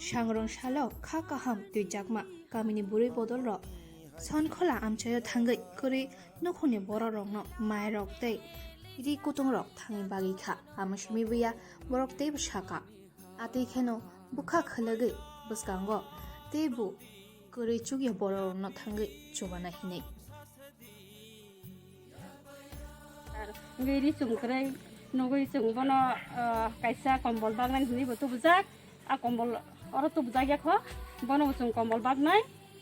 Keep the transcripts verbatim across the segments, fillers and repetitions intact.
Sangrong salo kha kaham twijakma kamini bwrwi bodolrok Sonkhola amchaio thangwi kwrwi nukhungni borokrokno mairok tei ri kutungrok thangwi bagwi kha. Amo simi buya borok teibo sakha. Atwi kheno bwkha khwlwgwi bwskango teibo kwrwi chukya borokrokno thangwi chubana hinwi. Ar wngwi ri chum kwrwi nugwi chwng bono, ah, kaisa kombol baknani hinwi bo tubujak. A kombol oro tubujak ya kho, bono bo chwng kombol baknai.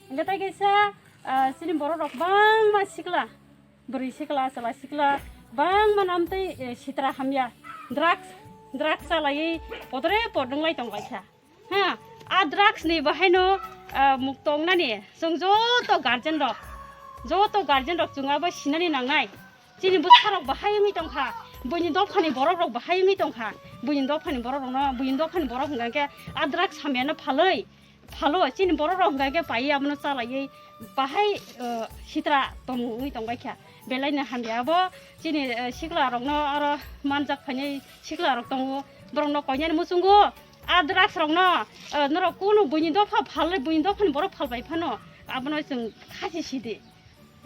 Hwnkhe tai kaisa, ah, chini borok rok bangma sikla, bwrwi sikla, chwla sikla, bangma namtwi, eh, sitra hamya, drugs, drugs chalaiwi podre pod wnglai tong lai kha. Ha, a drugs ni bahaino, ah, muk tongnani chwng joto guardian rok, joto guardian rok chwng abo sinani nangnai. Chini bwsarok bahai wngwi tongkha, buini dophani borokrok bahai wngwi tongkha, buini dophani borokrokno, buini dophani borok hwnkha khe a drugs hamyano phalwi, phalo chini borokrok hwnkha khe paiwi abono chalaiwi bahai, ah, sitra tongmung wngwi tongbaikha. Belaino hamya abo chini, eh, siklarokno oro manjak phainai siklarok tongo, borokno koinani muchungo. A drugs rokno, eh, norok kunu buini dopha phalwi, buini dophani borok phalbai phano abono chwng khasi sidi.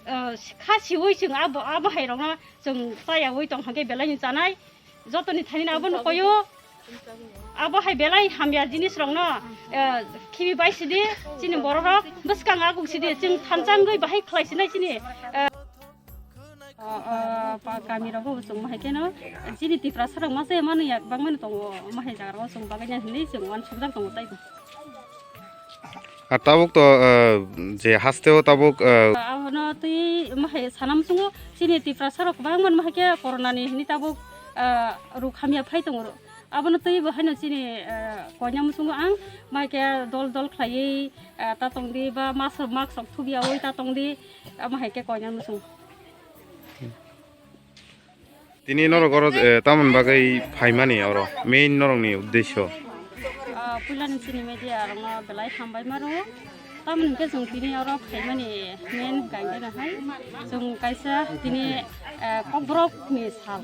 Eh, khasiwi chwng abo, abo hai rokno chwng chayawi tong hwnkhe belaini chanai. Jotoni thaini abono koyo. Abo hai belai hamya jinis rokno, eh, khibi bai sidi, chini borok rok bwskang aguk sidi, chwng thansa wngwi bahai khlai sinai chini, eh, O, o, pa-, kami rogo bo chwng ma hai kheno, chini Tiprasa rok ma se manu yak bang mani tongo, ma hai jaga rogo chwng bagwi ya hinwi chwng uansuk jak tongo taibo. A tabuk to, eh, je haste o tabuk, eh, Abono twi ma hai sanam chwngo, chini Tiprasa rok bang man ma hai khe corona ni hinwi tabuk, eh, ruk hamya phai tongo. Abono twi bo haino chini, eh, koinam chwngo ang, ma hai khe dol dol khlaiwi, eh, ta tong di ba mask, mask rok thubyawi ta tong di, ama hai khe koinam chwngo. Tini norok oro, eh, tamoni bagwi phaimani oro, main norokni uddesyo? Ah, puilani chini media rokno belai hambai ma rwo. Tamoni hwnkhe chwng tini oro phaimani main hwnkha hwnkhe no hai chwng kaisa tini, eh, kokborokni sal.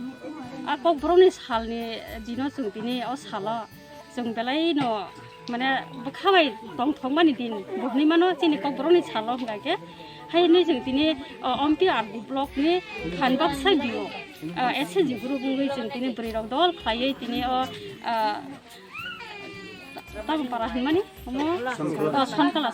A kokborokni salni dino chwng tini o salo chwng belai no mane bwkha bai tongthokmani din bo hinwi mano chini kokborokni salo hwnkha khe. Haino chwng tini, o, Ompi R D block ni phan baksa bio, o, S H G group wngwi chwng tini bwrwi rok dol khlaiwi tini o, o, Tabung para hinmani omo, o, Sonkala.